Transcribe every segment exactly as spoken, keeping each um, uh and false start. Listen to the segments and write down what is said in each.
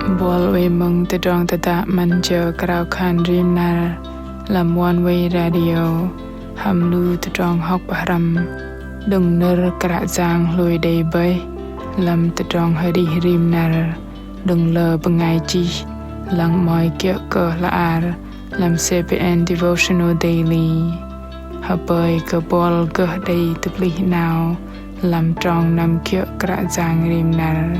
Buăl oei mơ̆ng tơdrong tơdă 'Măn Jơ Krao Khan Rim Năr lăm One Way Radio hăm lu tơdrong hŏk pơhrăm đơ̆ng nơ̆r Kră Yang hlôi đei bơih lăm tơdrong arih rim năr đơ̆ng lơ bơngai chih lăng 'mơ̆i kiơ̆ kơ hla ar lăm C B N Devotional Daily. Hơpơi kơ buăl gơh đei tơplih 'nao lăm trong năm kiơ̆ Kră Yang rim năr.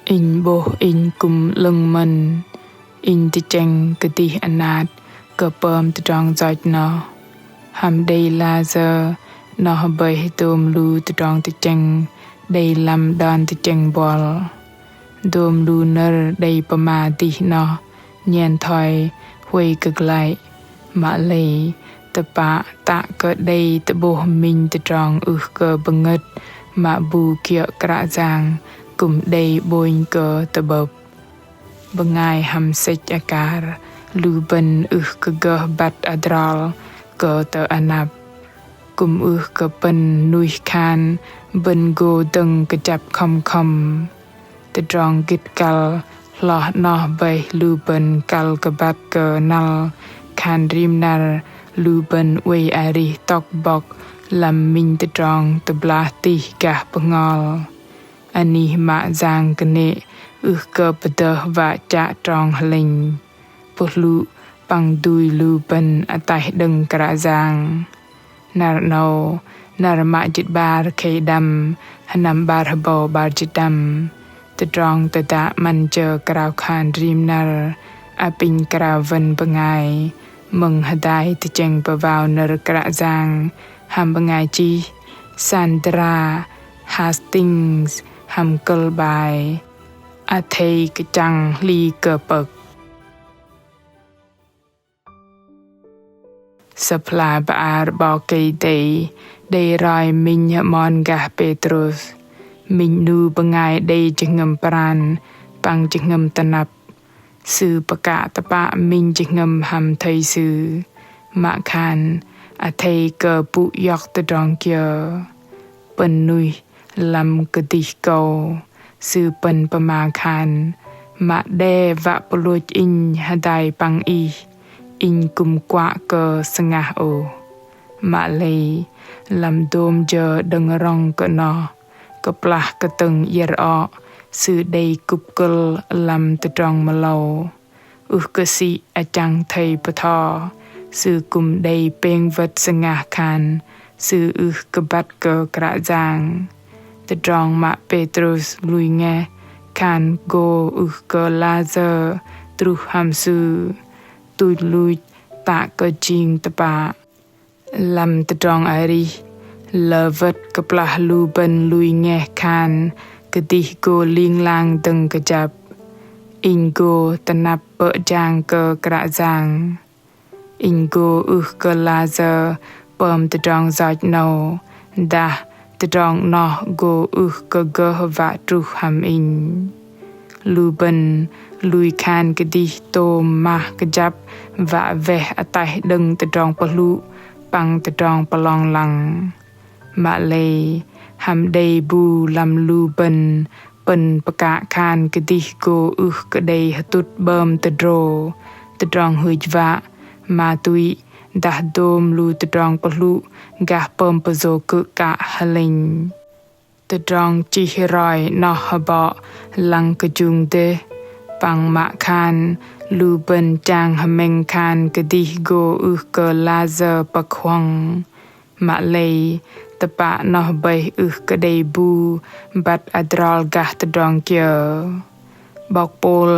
Inh 'bôh inh kư̆m 'lơ̆ng mơ̆n, inh tơchĕng kơdih anat kơ pơm tơdrong yoch noh. Hăm đei la sơ̆ noh bơih dôm lu tơdrong tơchĕng đei lăm đon tơchĕng buăl. Dôm lu nơ̆r đei pơma dih noh nhen thoi huay kơ glăi. Mă lei tơpă tă kơ đei tơ'bôh minh tơdrong ưh kơ bơngơ̆t mă bu kiơ̆ Kră Yang kư̆m đei 'bônh kơ tơ'bơ̆p. Bơngai hăm sĕch akar lu bơ̆n ưh kơ gơh băt adrol kơ tơ anăp. Kư̆m ưh kơ pơ̆n nuih khan bơ̆n gô dơ̆ng kơjăp khŏm khŏm. Tơdrong gĭt kăl hloh noh bơih lu bơ̆n kăl kơ băt kơ năl khan rim năr lu bơ̆n oei arih tŏk bŏk lăm minh tơdrong tơblah tih gah bơhngol. Anih mă yang kơnê̆ ưh kơ pơdơh wă chă trong hlĕnh. Pơhlŭ păng dui lu bơ̆n ataih đơ̆ng Kră Yang. Năr 'nâu, năr mă jĭt 'bar khei đăm, sơnăm 'bar hơbâu 'bar jĭt đăm. Tơdrong tơdă 'Măn Jơ Krao Khan Rim Năr apinh krao wơ̆n bơngai mơ̆ng hơdai tơchĕng pơwao nơ̆r Kră Yang hăm bơngai chih Sandra Hastings hăm kơ̆l bai Athei kơchăng hli kơ pơ̆k. Sơ̆p hla bơar 'Bok Kei-Dei đei roi minh hơmon gah Pêtrôs, minh 'nu bơngai đei jơhngơ̆m pran păng jơhngơ̆m tơnăp. Sư pơkă tơpă minh jơhngơ̆m hăm thây sư, mă khan athei kơ pŭ iŏk tơdrong kiơ. Pơ̆n nuih lăm kơdih kâu, sư pơ̆n pơma khan: Mă đe wă pơlôch inh hơdai păng Ih, inh kư̆m kuă kơ sơngah ôh. Mă lei, lăm dôm jơ đơ̆ng rŏng kơ noh, kơplah kơtơ̆ng iĕr oh, sư đei kŭp kơ̆l lăm tơdrong mơlâu. Ưh kơ sĭ achăng thây bơtho, sư kư̆m đei pêng wơ̆t sơngah khan sư ưh kơ băt kơ Kră Yang. Tơdrong mă Pêtrôs lui ngeh khan gô ưh kơ la sơ̆ truh hăm sư, tuch luch tă kơ jing tơpă. Lăm tơdrong arih, lơ wơ̆t kơplah lu bơ̆n lui ngeh khan kơdih gô ling lang dơ̆ng kơjăp, inh gô tơnăp pơ̆ jang kơ Kră Yang. Inh gô ưh kơ la sơ̆ pơm tơdrong yoch 'nâu, dah tơdrong 'noh gô ưh kơ gơh wă truh hăm inh. Lu bơ̆n lui khan kơdih tôm mah kơjăp wă weh ataih đơ̆ng tơdrong pơhlŭ păng tơdrong pơlong lăng. Mă lei, hăm đei bu lăm lu bơ̆n pơ̆n pơkă khan kơdih gô ưh kơ đei hơtŭt 'bơm tơdrô, tơdrong hưch wă, ma túy, dah dôm lu tơdrong pơhlŭ gah pơm pơsô kư̆ kă hlĕnh. Tơdrong chih roi 'noh hơbŏ lăng kơjung dêh, păng mă khan lu bơ̆n chang hơmĕng khan kơdih gô ưh kơ la sơ̆ pơ̆k huŏng. Mă lei, tơpă 'noh bơih ưh kơ đei bu băt adrol gah tơdrong kiơ. 'Bok Pôl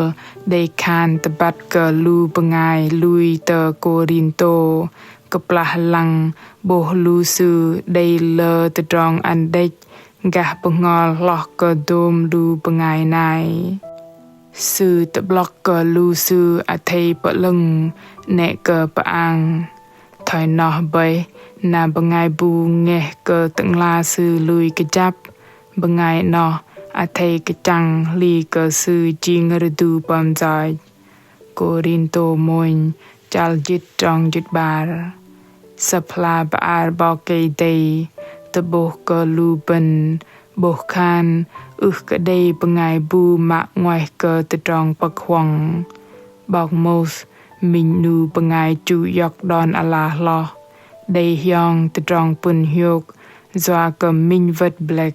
đei khan tơbăt kơ lu bơngai lui tơ Kôrintô, kơplah lăng 'bôh lu sư đei lơ tơdrong ăn đĕch gah bơhngol hloh kơ dôm lu bơngai nai. Sư tơ'blŏk kơ lu sư athei pơ'lơ̆ng 'nĕ kơ pơang. Thoi noh bơih, na bơngai bu ngeh kơ tơ'ngla sư lui kơjăp, bơngai 'noh athei kơchăng hli kơ sư jing rơdu pơm yoch. Kôrintô mônh, chăl jĭt, trong jĭt 'bar. Sơ̆p hla bơar 'Bok Kei-Dei tơ'bôh kơ lu bơ̆n 'bôh khan ưh kơ đei bơngai bu mă 'nguaih kơ tơdrong pơ̆k huŏng. 'Bok Môis minh 'nu bơngai chu iŏk đon ala hloh, đei hiong tơdrong pŭn hiôk yua kơ minh wơ̆t blĕk.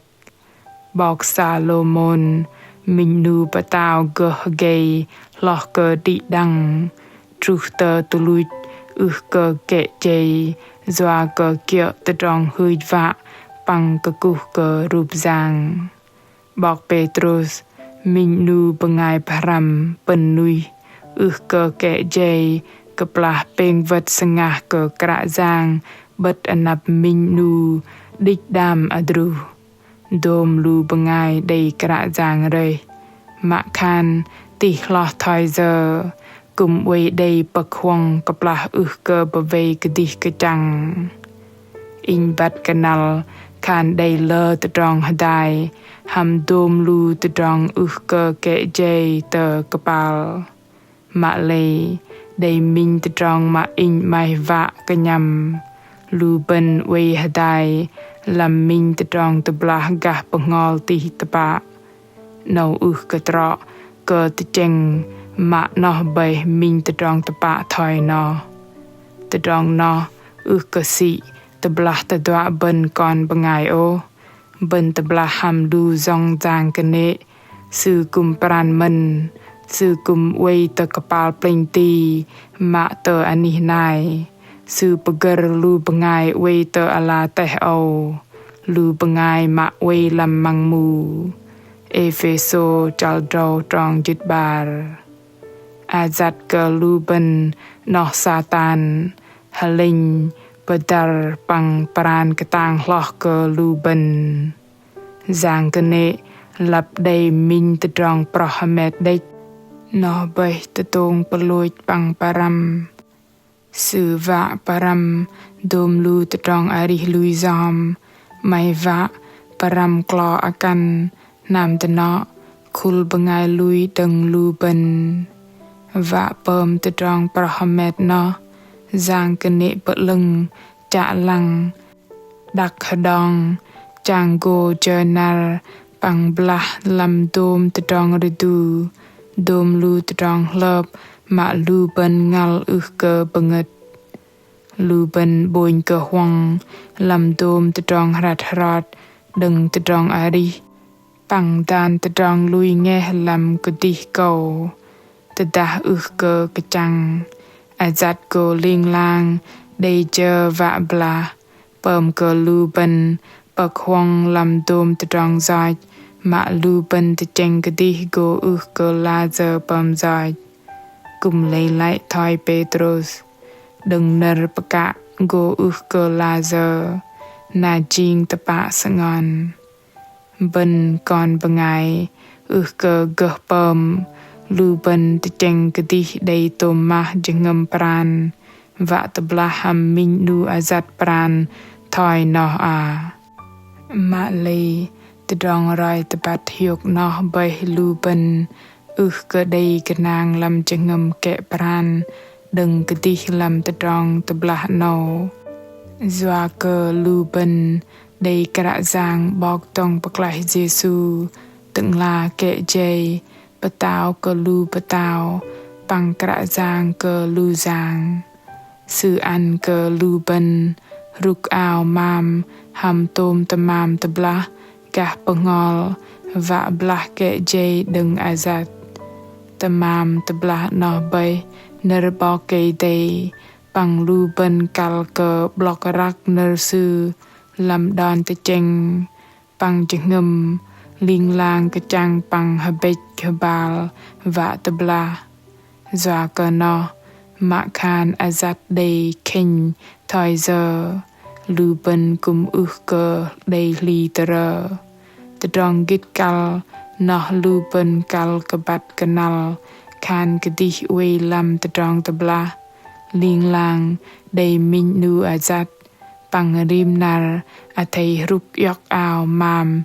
'Bok Salômôn minh 'nu pơtao gơh gei hloh kơ đĭ đăng, truh tơ tuch luch ưh kơ kĕ jei yua kơ kiơ̆ tơdrong hưch wă păng kơkuh kơ rup yang. 'Bok Pêtrôs minh 'nu bơngai bơhrăm pơ̆n nuih, ưh kơ kĕ jei kơplah pêng wơ̆t sơngah kơ Kră Yang 'bơ̆t anăp minh 'nu đĭch đam adruh. Dôm lu bơngai đei Kră Yang rơih, mă khan tih hloh thoi yơ, kư̆m oei đei pơ̆k huŏng kơplah ưh kơ bơwei kơdih kơchăng. Inh băt kơnăl khan đei lơ tơdrong hơdai hăm dôm lu tơdrong ưh kơ kĕ jei tơ kơpal. Mă lei đei minh tơdrong mă inh 'maih wă kơnhăm. Lu bơ̆n oei hơdai lăm minh tơdrong tơblah gah bơhngol tih tơpă. 'Nâu ưh kơ trŏ kơ tơchĕng mă noh bơih minh tơdrong tơpă thoi noh. Tơdrong noh ưh kơ sĭ tơblah tơduă bơ̆n kon bơngai ôh. Bơ̆n tơblah hăm lu yŏng yang kơnê̆, sư kư̆m pran mơ̆n, sư kư̆m oei tơ kơpal plĕnh ti mă tơ anih nai. Sư pơgơ̆r lu bơngai oei tơ ala teh âu, lu bơngai mă oei lăm măng mu. Êphêsô chăl drâu trong jĭt 'bar. Ayăt kơ lu bơ̆n 'noh Satan, hơlĕnh, pơdăr păng pran kơtang hloh kơ lu bơ̆n. Yang kơnê̆ lăp đei minh tơdrong proh hơmet đĕch. Noh bơih tơtông pơlôch păng pơrăm. Sư wă pơrăm dôm lu tơdrong arih lui yom, 'maih wă pơrăm klo akăn, hnam dơnŏ, khul bơngai lui đơ̆ng lu bơ̆n. Wă pơm tơdrong proh hơmet noh, yang kơnê̆ pơ'lơ̆ng, chă lăng, đăk hơđong, chang gô jơ năr, păng blah lăm dôm tơdrong rơdu, dôm lu tơdrong hlơp, mă lu bơ̆n ngăl ưh kơ bơngơ̆t. Lu bơ̆n 'bônh kơ huŏng lăm dôm tơdrong hrăt hrot đơ̆ng tơdrong arih, păng dan tơdrong lui ngeh lăm kơdih kâu. Tơdah ưh kơ kơchăng, ayăt gô ling lang đei jơ wă blah, pơm kơ lu bơ̆n pơ̆k huŏng lăm dôm tơdrong yoch, mă lu bơ̆n tơchĕng kơdih gô ưh kơ layơ pơm yoch. Kư̆m lei lăi thoi Pêtrôs, đơ̆ng nơ̆r pơkă gô ưh kơ layơ, na jing tơpă sơngon. Bơ̆n kon bơngai ưh kơ gơh pơm, lu bơ̆n tơchĕng kơdih đei tôm mah jơhngơ̆m pran, wă tơblah hăm minh 'nu ayăt pran thoi noh a. Mă lei tơdrong roi tơbăt hiôk noh bơih lu bơ̆n ưh kơ đei gơnang lăm jơhngơ̆m kĕ pran đơ̆ng kơdih lăm tơdrong tơblah 'nâu. Yua kơ lu bơ̆n đei Kră Yang 'Bok dŏng pơklaih Yêsu, Tơ'ngla kĕ jei, Pơtao kơ lu pơtao, păng Kră Yang kơ lu yang. Sư ăn kơ lu bơ̆n hrŭk ao mam hăm tôm tơmam tơblah gah bơhngol, wă blah kĕ jei đơ̆ng ayăt. Tơmam tơblah noh bơih nơ̆r 'Bok Kei-Dei, păng lu bơ̆n kăl kơ 'blŏk răk nơ̆r Sư lăm đon tơchĕng, păng jơhngơ̆m ling lang kơchăng păng hơbĕch hơbal wă tơblah. Yua kơ noh, mă khan ayăt đei khĕnh thoi yơ, lu bơ̆n kư̆m ưh kơ đei hli tơrơ. Tơdrong gĭt kăl noh lu bơ̆n kăl kơ băt kơnăl khan kơdih oei lăm tơdrong tơblah, ling lang đei minh 'nu ayăt, păng rim năr athei hrŭk iŏk ao mam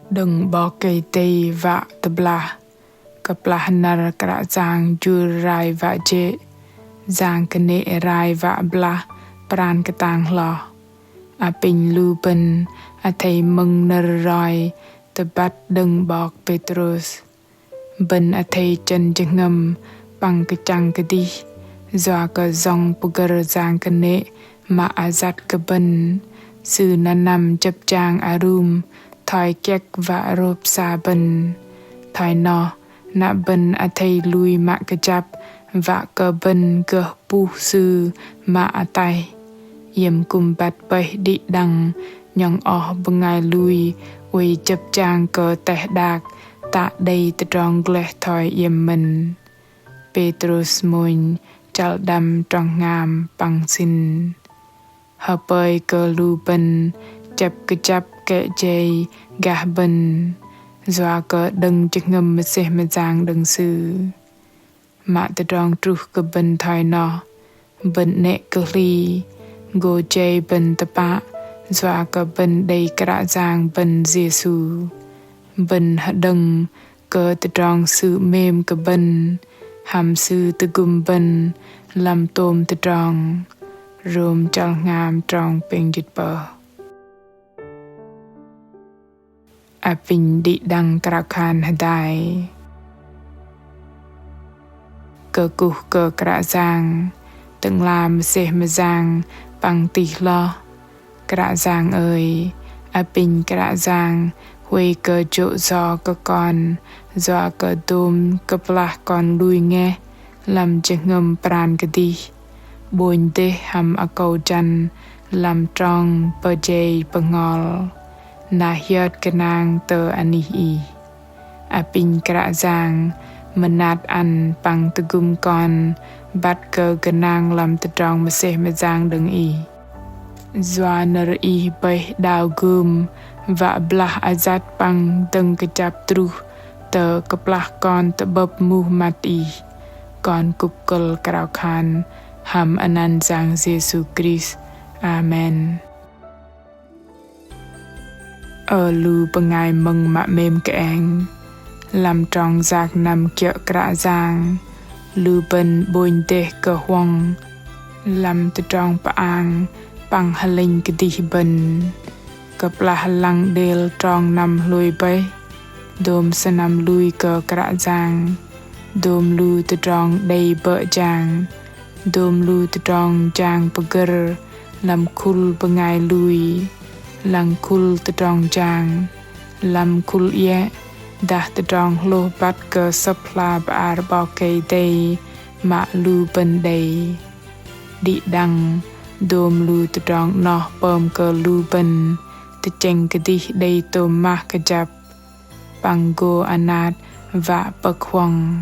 đơ̆ng 'Bok Kei-Dei wă tơblah. Kơplah năr Kră Yang jur rai wă jê̆, yang kơnê̆ rai wă blah pran kơtang hloh. Apinh lu bơ̆n athei mơ̆ng nơ̆r roi tơbăt đơ̆ng 'bok Pêtrôs. Bơ̆n athei chơ̆n jơhngơ̆m păng kơchăng kơdih, yua kơ yŏng pơgơ̆r Yang kơnê̆ mă ayăt kơ bơ̆n. Sư na năm jơ̆p jang arum thoi kiĕk wă rôp sa bơ̆n. Thoi noh, na bơ̆n athei lui mă kơjăp wă kơ bơ̆n gơh puh Sư mă ataih. Iĕm kư̆m băt bơih đĭ đăng nhŏng oh bơngai lui oei jơ̆p jang kơ teh đak tă đei tơdrong gleh thoi iĕm mơ̆n. Pêtrôs mônh chăl đăm trong hngam păng sĭn. Hơpơi kơ lu bơ̆n chĕp kơjăp kĕ jei gah bơ̆n, yua kơ đơ̆ng jơhngơ̆m mơsêh mơyang đơ̆ng Sư. Mă tơdrong truh kơ bơ̆n thoi noh, bơ̆n 'nĕ kơ hli, gô jei bơ̆n tơpă, yua kơ bơ̆n đei Kră Yang bơ̆n Yêsu. Bơ̆n hơđơ̆ng kơ tơdrong Sư 'mêm kơ bơ̆n, hăm Sư tơgŭm bơ̆n lăm tôm tơdrong. Rôm chăl hngam trong pêng jĭt pơh. Apinh đĭ đăng krao khan hơdai. Kơkuh kơ Kră Yang, Tơ'ngla mơsêh mơyang păng tih hloh. Kră Yang ơi, apinh Kră Yang huay kơ jô̆ yo kơ kon, yua kơ dôm kơplah kon lui ngeh lăm jơhngơ̆m pran kơdih, 'bônh dêh hăm akâu jăn lăm trong pơjei bơhngol, na hiơt gơnang tơ anih Ih. Apinh Kră Yang mơnat ăn păng tơgŭm kon băt kơ gơnang lăm tơdrong mơsêh mơyang đơ̆ng Ih. Yua nơ̆r Ih bơih đao gơm wă blah ayăt păng dơ̆ng kơjăp truh tơ kơplah kon tơ'bơ̆p muh măt Ih. Kon kŭp kơ̆l krao khan hăm anăn Yang Yêsu Krist. Amen. Ơ lu bơngai mơ̆ng mă 'mêm kơeng, lăm trong yak năm kiơ̆ Kră Yang, lu bơ̆n 'bônh dêh kơ huŏng lăm tơdrong pơang păng hơlĕnh kơdih bơ̆n. Kơplah lăng đêl trong năm hlôi bơih, dôm sơnăm lui kơ Kră Yang, dôm lu tơdrong đei bơ̆ jang, dôm lu tơdrong jang pơgơ̆r lăm khul bơngai lui, lăng khul tơdrong jang, lăm khul iĕ, dah tơdrong hlôh băt kơ Sơ̆p hla bơar 'Bok Kei-Dei mă lu bơ̆n đei. Đĭ đăng dôm lu tơdrong 'noh pơm kơ lu bơ̆n tơchĕng kơdih đei tôm mah kơjăp păng gô anat wă pơ̆k huŏng.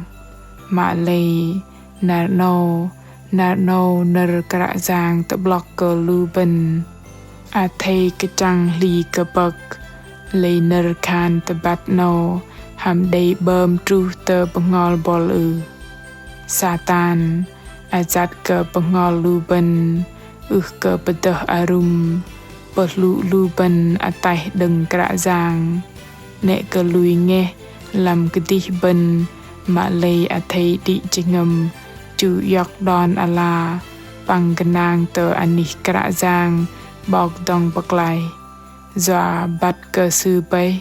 Mă lei năr 'nâu, năr 'nâu nơ̆r Kră Yang tơ'blŏk kơ lu bơ̆n athei kơchăng hli kơ pơ̆k, lei nơ̆r khan tơbăt 'nâu hăm đei 'bơm truh tơ bơhngol buăl ưh? Satan, ayăt kơ bơhngol lu bơ̆n, ưh kơ pơdơh arum, pơhlŭ lu bơ̆n ataih đơ̆ng Kră Yang. 'Nĕ kơ lui ngeh lăm kơdih bơ̆n, mă lei athei đĭ jơhngơ̆m chu iŏk đon ala păng gơnang tơ anih Kră Yang 'Bok dŏng pơklaih. Yua băt kơ Sư bơih,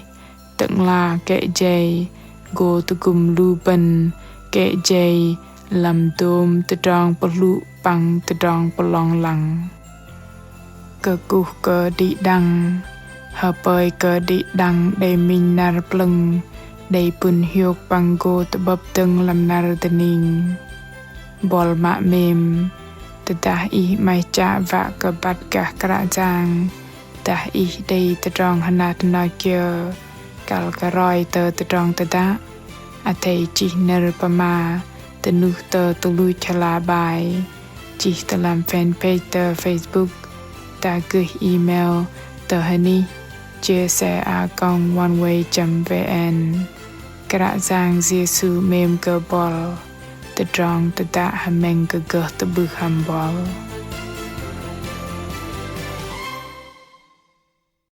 Tơ'ngla kĕ jei gô tơgŭm lu bơ̆n kĕ jei lăm dôm tơdrong pơhlŭ păng tơdrong pơlong lăng. Kơkuh kơ đĭ đăng, hơpơi kơ đĭ đăng đei minh năr plơ̆ng, đei pŭn hiôk păng gô tơ'bơ̆p dơ̆ng lăm năr dơning. Buăl mă 'mêm, tơdah ih 'maih chă wă kơ băt gah Kră Yang, dah ih đei tơdrong hơnat hơnot kiơ kăl kơ roi tơ tơdrong tơdă, athei chih nơ̆r pơma tơnuh tơ tơluch hla bơar, chih tơ lăm fanpage tơ Facebook, dah gơih email tơ hơnih J S A a còng oneway chấm V N. Kră Yang Yêsu 'mêm kơ buăl. Tơdrong tơdă hơmĕng kơ gơh tơ'bưh hăm buăl.